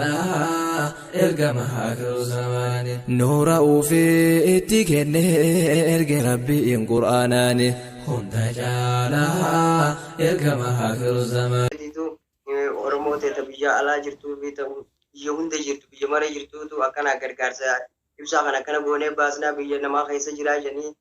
caalaa ergama aakiru zamaani. Nuura ufii itti kennee erge Rabbiin Qur'aanaani. Hunda caalaa ergama aakiru zamaani. Tiitu Oromoo ta'e ta biyya alaa jirtuu fi ta biyya hunda jirtu, biyya mara jirtuutu akkana gargaarsa ibsaa kan akkana goonee baasnaa, biyya namaa keessa jiraa jedhanii,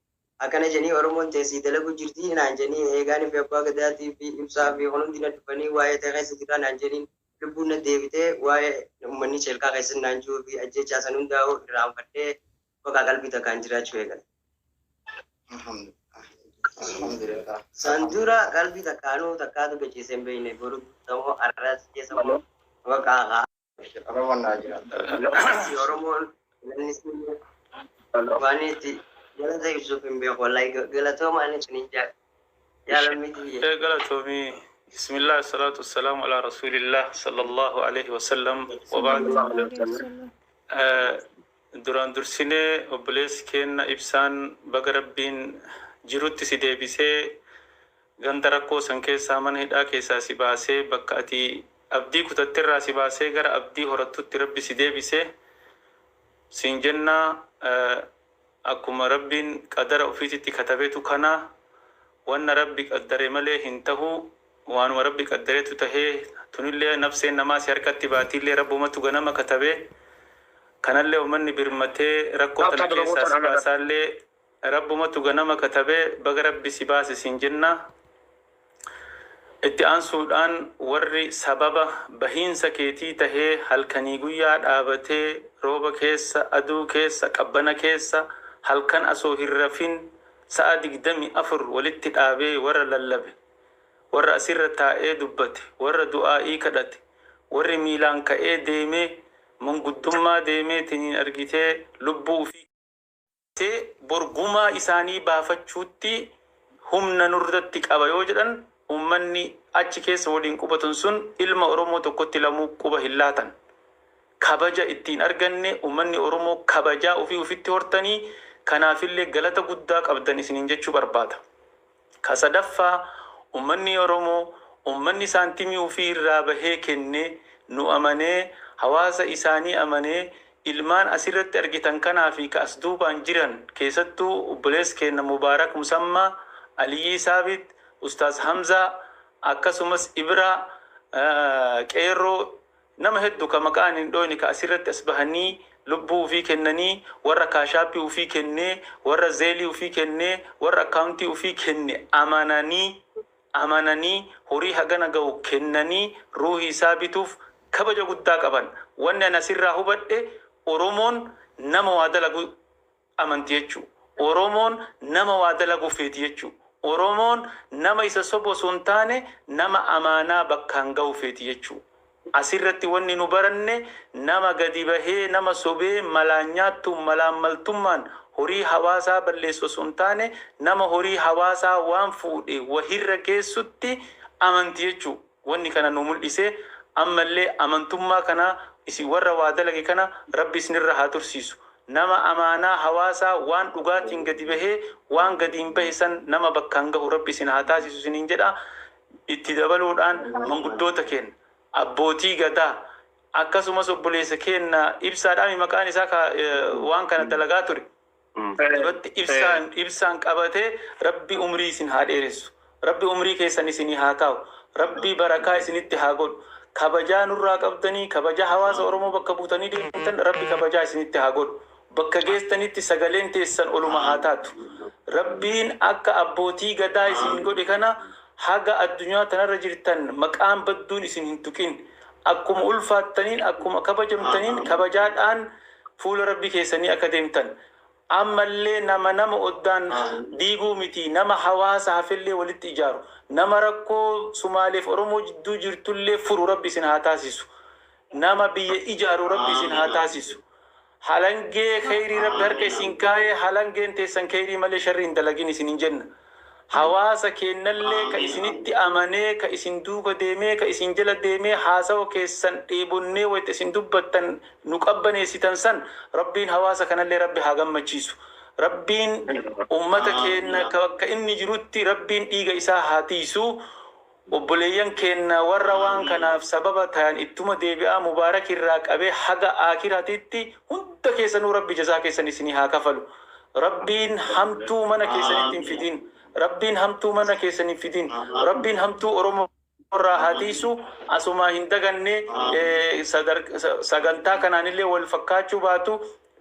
akkana jedhanii, Oromoon teessii dalagu jirtii naan jedhanii, eegaanii fi abbaa gadaatii fi ibsaa fi kun hundi na dhufanii waa'ee ta'e keessa jiraa naan jedhaniin, lubbuun na deebitee, waa'ee uummanni sheelkaa keessa naan jiruu fi ajjechaa san hundaa'u irraanfadhee bakka qalbii takkaan jiraachuu eegale. Alhamdulillah. San dura qalbii takkaanuu takkaatu gachiisee hin beekne, boru guutamoo arras keessa immoo bakka Oromoon naa jiraata. Si Oromoon namni waan itti galata ibsuuf hin beeku, wallahi galatooma, ani isinin jaalamiti. Galatoomii. Bismillah, salatu wassalamu ala rasulillah sallallahu alaihi wasallam wa ba'd. Duraan dursinee, obboleessi keenna Ibsaan, baga Rabbiin jirutti si deebisee, ganda rakkoo san keessaa, mana hidhaa keessaa si baasee, bakka ati abdii kutattirraa si baasee gara abdii horattutti Rabbi si deebisee siin jennaa. Akkuma Rabbiin qadara ofiititti katabetu kana, wanna Rabbi qaddare malee hin tahu. Waanuma Rabbi qaddaretu tahee, tunillee nafseen namaa si harkatti baatiillee Rabbumatu ganama katabee, kanallee ummanni birmatee rakkoo tana keessaa si baasaallee Rabbumatu ganama katabee, baga Rabbi si baase siin jenna. Itti aansuudhaan, warri sababa bahiinsa keetii tahee halkanii guyyaa dhaabatee, rooba keessa, aduu keessa, qabbana keessa, halkan asoo hin rafin sa'a 24 walitti dhaabee warra lallabe, warra asirra taa'ee dubbate, warra du'aa'ii kadhate, warri miilaan ka'ee deemee manguddummaa deemee tiniin argitee lubbuu ufii borgumaa isaanii baafachuutti humna nurratti qaba yoo jedhan, ummanni achi keessa waliin qubatan sun ilma Oromoo tokkotti lamuu quba hin laatan. Kabaja ittiin arganne, ummanni Oromoo kabajaa ofii ofitti hortanii, kanaafillee galata guddaa qabdan isiniin jechuu barbaada. Ka sadaffaa, ummanni Oromoo, ummanni saantimii ofii irraa bahee kennee, nu amanee, hawaasa isaanii amanee, ilmaan asirratti argitan kanaa fi ka as duubaan jiran, keessattuu obboleessi keenya Mubaarak Musammaa, Aliyyii Saabit, Ustaaz Hamzaa, akkasumas Ibraa, Qeerroo, nama hedduu ka maqaan hin dhoyne, ka asirratti as bahanii lubbuu ofii kennanii, warra Cash Appii ofii kennee, warra Zelle ofii kennee, warra akkaawuntii ofii kenne amananii amananii horii hagana ga'u kennanii ruuhii isaa bituuf kabaja guddaa qaban. Wanni ani asirraa hubadhe, Oromoon nama waa dalagu amanti jechuu. Oromoon nama waa dalagu feeti jechuu. Oromoon nama isa sobu osoo hin taane nama amaanaa bakkaan ga'u feeti jechuu. Asirratti wanni nu baranne, nama gadi bahee nama sobee malaan nyaattuun malaan maltummaan horii hawaasaa balleessu osoo hin taane, nama horii hawaasaa waan fuudhe wahirra geessutti amanti jechuu. Wanni kana nu mul'ise, ammallee amantummaa kana isin warra waa dalage kana Rabbi isinirra haa tursiisu. Nama amaanaa hawaasaa waan dhugaatiin gadi bahee waan gadi hin bahe san nama bakkaan gahu Rabbi isin haa taasisu isiniin jedha. Itti dabaluudhaan, manguddoota keenya, abbootii gadaa, akkasumas obboleessa keenya Ibsaadhaami maqaan isaa, ka waan kana dalagaa ture. Duratti ibsaan qabatee, Rabbi umrii isin haa dheeressu. Rabbi umrii keessan isinii haa kaa'u. Rabbi barakaa isinitti haa godhu. Kabajaa nurraa qabdanii, kabajaa hawaasa Oromoo bakka buutanii deemtan, Rabbi kabajaa isinitti haa godhu. Bakka geessanitti sagaleen teessan oluma haa taatu. Rabbiin akka abbootii gadaa isin godhe kana haga addunyaa tanarra jirtan maqaan badduun isin hin tuqin. Akkuma ulfaattaniin, akkuma kabajamtaniin, kabajaadhaan fuula Rabbi keessanii akka deemtan. Ammallee nama oddaan diiguu miti, nama hawaasa hafellee walitti ijaaru, nama rakkoo Sumaaleef Oromoo jidduu jirtullee furu Rabbi isin haa taasisu. Nama biyya ijaaru Rabbi isin haa taasisu. Halangee kheyrii Rabbi harka isin kaayee, halangeen teessan kheyrii malee sharri hin dalagin isin hin jenna. Hawaasa kennallee ka isinitti amanee, ka isin duuka deemee, ka isin jala deemee, haasawa keessan dheebonnee wayita isin dubbattan nu qabbaneessitan san, Rabbiin hawaasa kanallee Rabbi haa gammachiisu. Rabbiin ummata keenya bakka inni jirutti Rabbiin dhiiga isaa haa tiisu. Obboleeyyan keenna warra waan kanaaf sababa ta'an ittuma deebi'aa Mubaarak irraa qabee haga aakiratitti hunda keessanuu Rabbi jazaa keessan isinii haa kafalu. Rabbiin hamtuu mana keessanitti hin fidin. Rabbiin hamtuu mana keessan hin fidin. Rabbiin hamtuu Oromoo irraa haa tiisu. Asumaa hin daganne, sagantaa kanaanillee wal fakkaachuu baatu,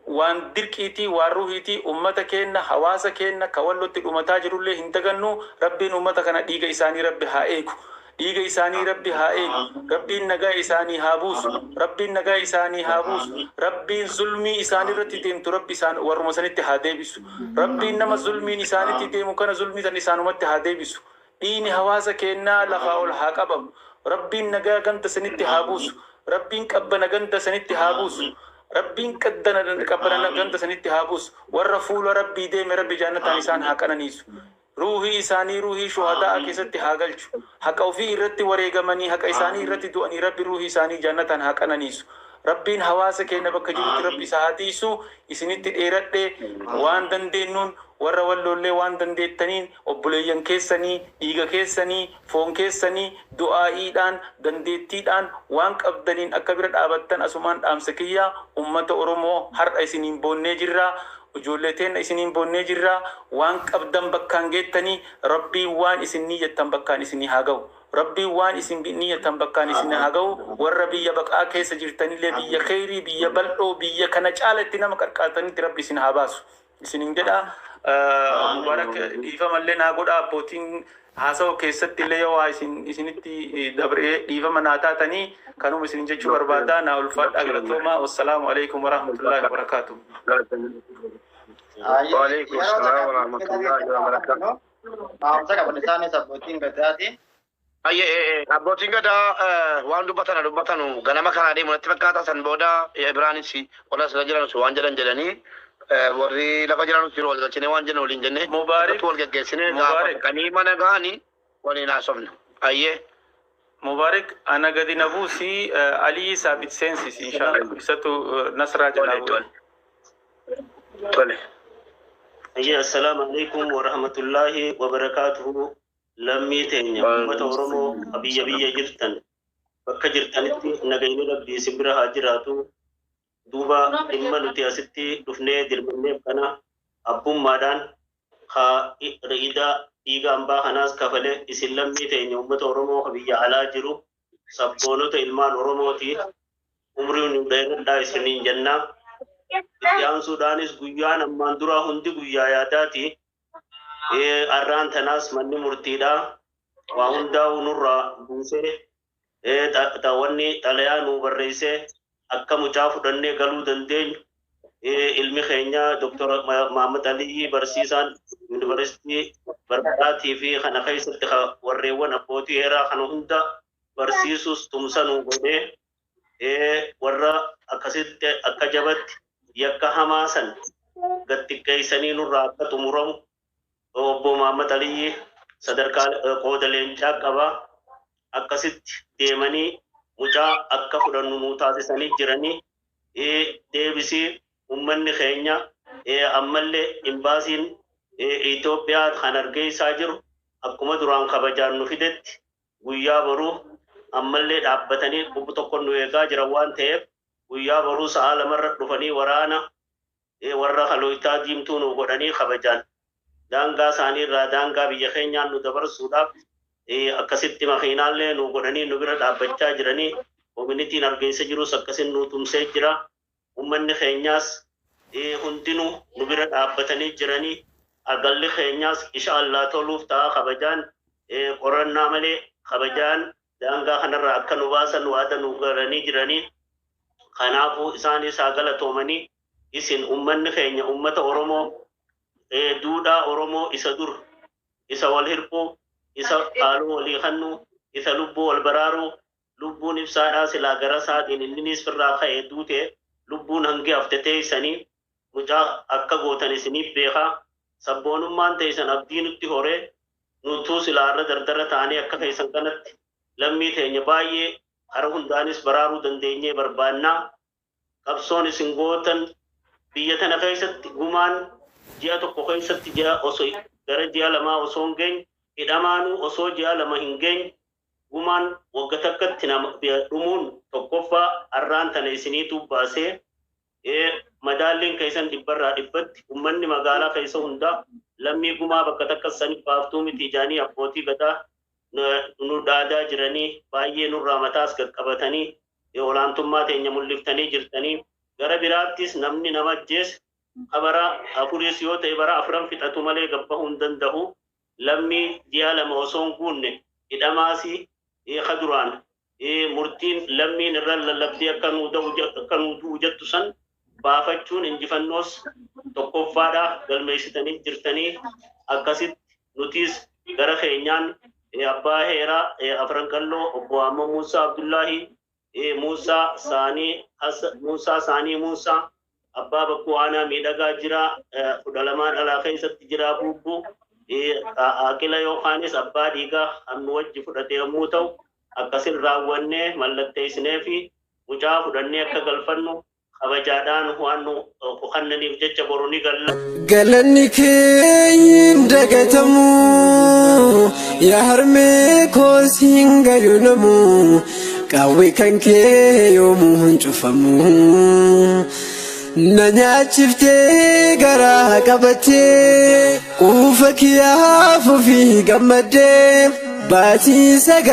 waan dirqiitii, waan ruhiitii, ummata keenna, hawaasa keenna ka Wallotti dhumataa jirullee hin dagannu. Rabbiin ummata kana dhiiga isaanii Rabbi haa eegu. Dhiiga isaanii Rabbi haa eegu. Rabbiin nagaa isaanii haa buusu. Rabbiin nagaa isaanii haa buusu. Rabbiin zulmii isaanii irratti deemtu Rabbi isaan warruma sanitti haa deebisu. Rabbiin nama zulmiin isaanitti deemu kana zulmii san isaanumatti haa deebisu. Dhiigni hawaasa keennaa lafaa ol haa qabamu. Rabbiin nagaa ganda sanitti haa buusu. Rabbiin qabbana ganda sanitti haa buusu. Rabbiin qabbana ganda sanitti haa buusu. Warra fuula Rabbii deeme Rabbi jaannataan isaan haa qananiisu. Ruuhii isaanii ruuhii shuhadaa keessatti haa galchu. Haqa ofii irratti wareegamanii, haqa isaanii irratti du'anii, Rabbi ruuhii isaanii jaannataan haa qananiisu. Rabbiin hawaasa keenya bakka jirutti Rabbi isa haa tiisu. Isinitti dheeradhe. Waan dandeenyuun warra Walloollee, waan dandeettaniin obboleeyyan keessanii, dhiiga keessanii, foon keessanii, du'aa'iidhaan, dandeettiidhaan, waan qabdaniin akka bira dhaabattan asumaan dhaamsa kiyya. Ummata Oromoo, har'a isiniin boonnee jirra. Ijoollee teenna isiniin boonnee jirra. Waan qabdan bakkaan geettanii, Rabbiin waan isin niyyattan bakkaan isinii haa ga'u. Rabbiin waan isin niyyattan bakkaan isin haa ga'u. Warra biyya baqaa keessa jirtanillee biyya kheyrii, biyya bal'oo, biyya kana caalatti nama qarqaartanitti Rabbi isin haa baasu. Isinin jedha. Mubaarak, dhiifamallee naa godha. Abbootiin haasawa keessatti illee yoo waa isin isinitti dabree dhiifama naa taatanii, kanuma isin jechuu barbaada. Naa ulfaadhaa, galatoomaa. Wassalaamu alaikum warahmatullaahi wabarakaatuh. وعليكم السلام ورحمة الله وبركاته. Dhaamsa qaban isaanis abbootiin gadaati. Ayyee, abbootiin gadaa waan dubbatana dubbatanu ganama kana deemu natti fakkaata. San booda Biraanis warra asirra jiran waan jedhan jedhanii, warri lafa jiran jiru wal galchine waan jennu waliin jenne Mubaarik. wal geggeessine gaafa Mubaarik. dhaqanii mana gahanii waliin haasofna. Ayyee. Mubaarik, ana gadi na buusi, Alii Saabit seensis inshallah. Isatu Nasraa jalaa Tole. bu'e. Tole. Ayye, assalaamu alaikum wa rahmatullahi wa barakaatuhu. Lammii teenya uummata Oromoo biyya biyya jirtan, bakka jirtanitti nagayni Rabbii isin bira haa jiraatu. Duuba dhimma nuti asitti dhufnee dirmanneef kana abbummaadhaan haa ri'idaa dhiiga hambaa kanaas kafale isin lammii teenya uummata Oromoo biyya alaa jiru, sabboonota ilmaan Oromooti. Umriin nu dheeradhaa isiniin jennaa. Itti aansuudhaanis guyyaan ammaan duraa hundi guyyaa yaadaati. Arraan tanaas manni murtiidhaa waa hundaa'u nurraa buusee, wanni xalayaa nuu barreessee akka mucaa fudhannee galuu dandeenyu, ilmi keenya Dr. Mahammad Aliyyi, barsiisaan yuunivarsiitii Barbaraatii fi kana keessatti warreewwan abbootii heeraa kana hunda barsiisus tumsa nuu godhee, warra akkasitti akka jabatti yakka hamaa san gad xiqqeessanii nurraa akka xumuramu obbo Mahammad Aliyyi sadarkaa qooda leencaa qabaa. Akkasitti deemanii mucaa akka fudhannu nuu taasisanii jiranii. Deebisii ummanni keenya ammallee imbaasiin Itoophiyaa kan argeessaa jiru akkuma duraan kabajaan nu fidetti guyyaa boruu ammallee dhaabbatanii qubbu tokko nu eegaa jiran waan ta'eef, guyyaa boruu sa'a 2rra dhufanii waraana warra halooytaa diimtuu nu godhanii kabajaan daangaa isaanii irraa daangaa biyya keenyaan nu dabarsuudhaaf akkasitti makiinaallee nu godhanii nu bira dhaabbachaa jiranii. Koominitiin argeessa jirus akkasin nu tumsee jira. Ummanni keenyaas hundinuu nu bira dhaabbatanii jiranii. Agalli keenyaas insha Allah toluuf ta'a. Kabajaan qorannaa malee kabajaan daangaa kanarraa akka nu baasan waada nu galanii jiranii. Kanaafuu isaanis haa galatoomanii. Isin ummanni keenya ummata Oromoo, duudhaa Oromoo isa dur, isa wal hirphuu, isa haaloo walii kannuu, isa lubbuu wal baraaruu, lubbuun ibsaadhaa silaa gara isaatiin inninis firraa ka'ee duute, lubbuun hangi hafte teessanii mucaa akka gootan isiniif beekaa. Sabboonummaan teessan abdii nutti horee, nutuu silaa irra dardara ta'anii akka keessan kanatti lammii teenya baay'ee hara hundaanis baraaruu dandeenyee barbaannaa. Qabsoon isin gootan biyya tana keessatti gumaan ji'a 1 keessatti, ji'a osoo gara ji'a 2 osoo hin geenye, hidhamaanuu osoo ji'a 2 hin geenye. Gumaan wagga takkatti nama dhumuun tokkoffaa arraan tana isiniitu baasee, madaalliin keessan dhibbarraa dhibbatti. Uummanni magaalaa keessa hundaa lammii gumaa bakka takka sani baaftuu miti ijaanii abbootii gadaa nu dhaadaa jiranii, baay'ee nurraa mataas qaqqabatanii olaantummaa teenya mul'iftanii jirtanii. Gara biraattis namni nama ajjees bara afuris yoo ta'e bara afran fixatu malee gabbahuu hin danda'u. Lammii ji'a 2 osoo hin guunne hidhamaasi duraan murtiin lammiin irra lallabdee akka nuu du'u jettu san baafachuun injifannoos tokkoffaadha galmeessitanii jirtanii. Akkasitti nutis gara keenyaan abbaa heeraa Afran Qalloo obbo Amma Muusaa Abdullaahi Muusaa Saanii, Muusaa Saanii, Muusaa abbaa bakkuu aanaa miidhagaa jira, 12 dhalaa keessatti jira, bubbuu aqila yookaanis abbaa dhiigaa hannu wajji fudhate yommuu ta'u, akkasin raawwannee mallatteessinee fi mucaa fudhannee akka galfannu kabajaadhaan waan nu kennaniif jecha boru ni galla. Galanni kee hin dagatamu, yaa harmee koos hin gayu namu, qawwee kan kee yoomuu hin cufamu. Na nyaachiftee garaa qabattee, quufa kiyyaaf ofii gammaddee baatii 9.